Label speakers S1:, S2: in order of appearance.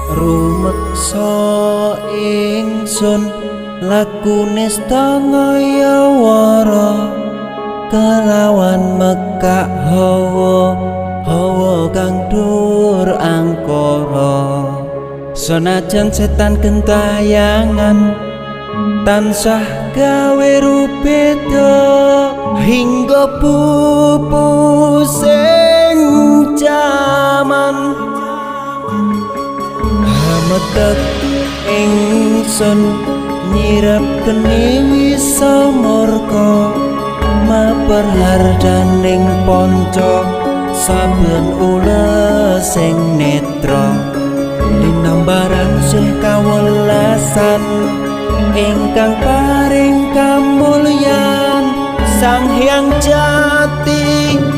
S1: Rumeksa ingsun lakune ngaya wara kelawan mekak hawa hawa kang dur angkara. Senajan setan gentayangan tansah gawe rubeda hingga pupusing jaman. Hametek ingsun nyirep geni wisa murka maper hardaning panca saben ulesing netra linambaran sih kawelasan ingkang paring kamulyan Sang Hyang Jati.